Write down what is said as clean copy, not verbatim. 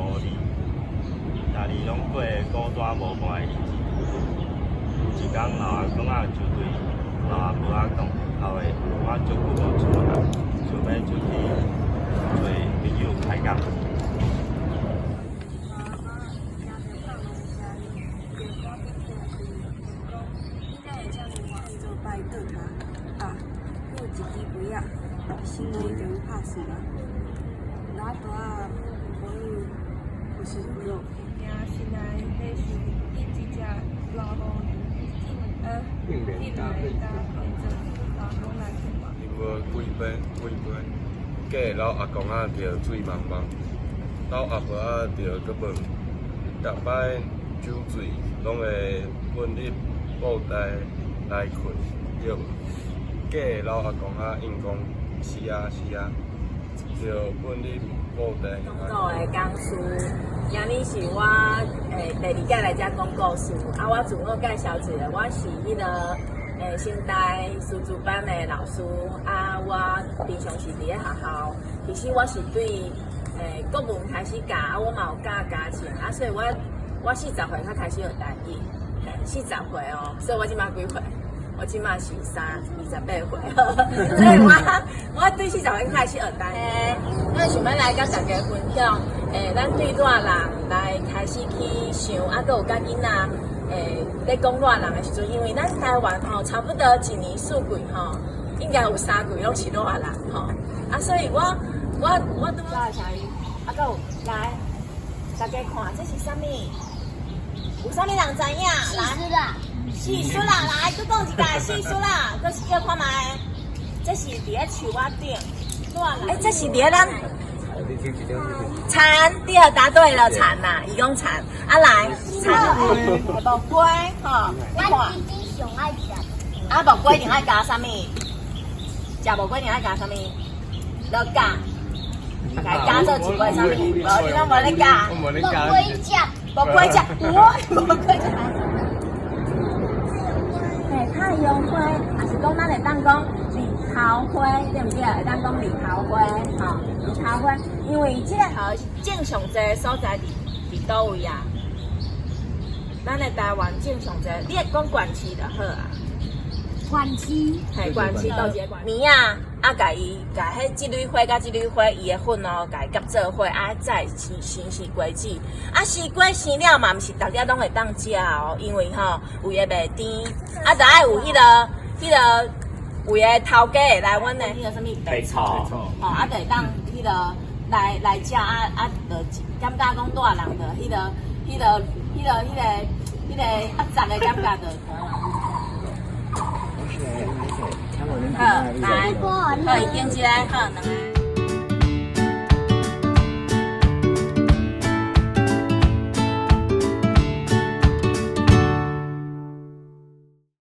五二，逐日攏過孤單無伴的日子。有一工，老阿公仔就對老阿婆仔講：“後下，我足久無出門啊，想欲出去揣朋友開講。” 有一支杯仔，新的已經拍碎啦。老大無有是肉。惊心內彼是伊一隻老虎進進來甲變做老虎來去嘛。因為規輩規輩，假的老阿公仔著水茫茫，老阿婆仔著閣問，逐擺酒醉攏會糞入布袋內睏，對無？假的老阿公仔應講是啊是啊，著糞入布袋內。講的講師，今日是我第二屆來遮講故事。啊，我自我介紹一下，我是彼個成大師資班的老師。啊，我平常時佇咧學校，其實我是對國文開始教，啊，我嘛有教家政，啊，所以我四十歲才開始學台語，嘿，40歲哦，所以我這馬幾歲？我這馬是28歲，所以我對四十歲開始學台語。咱想欲來佮大家分享，咱對熱人來開始去想，啊，閣有佮囡仔，咧講熱人的時陣，因為咱台灣吼，差不多一年四季吼，應該有三季攏是熱人吼，啊，所以我拄仔啥伊，啊，閣有來，大家看這是啥物？有啥物人知影？來。蟋蟀啦，來，閣講一擺，蟋蟀啦，閣是叫看覓？這是佇咧樹仔頂，欸，這是佇咧咱蟬，對，答對了，蟬啦，伊講蟬，啊來，蟬，木瓜，吼，你看，啊木瓜一定愛加啥物？食木瓜一定愛加啥物？落加，來加做一杯啥物？無，你攏無咧加。我無咧加。木瓜汁，有哦，木瓜汁。嘿，太陽花，也是講咱會當講日頭花，對毋對？會當講日頭花，吼，日頭花，因為這個吼種上濟所在佇佗位啊？咱的台灣種上濟，你會講縣市就好啊。縣市。嘿，縣市佗一个縣？暝仔啊，共伊共彼這蕊花佮這蕊花伊的粉哦，共伊夾做伙啊，再生生西瓜子。啊，西瓜生了嘛，毋是逐粒攏會當食哦，因為吼有的袂甜，啊，著愛有彼個有的頭家會來阮的彼個啥物白醋，吼，啊，就會當彼個來食啊啊，就感覺講熱人就彼個壓雜的感覺就。好，來，好，伊點一個，好，兩个。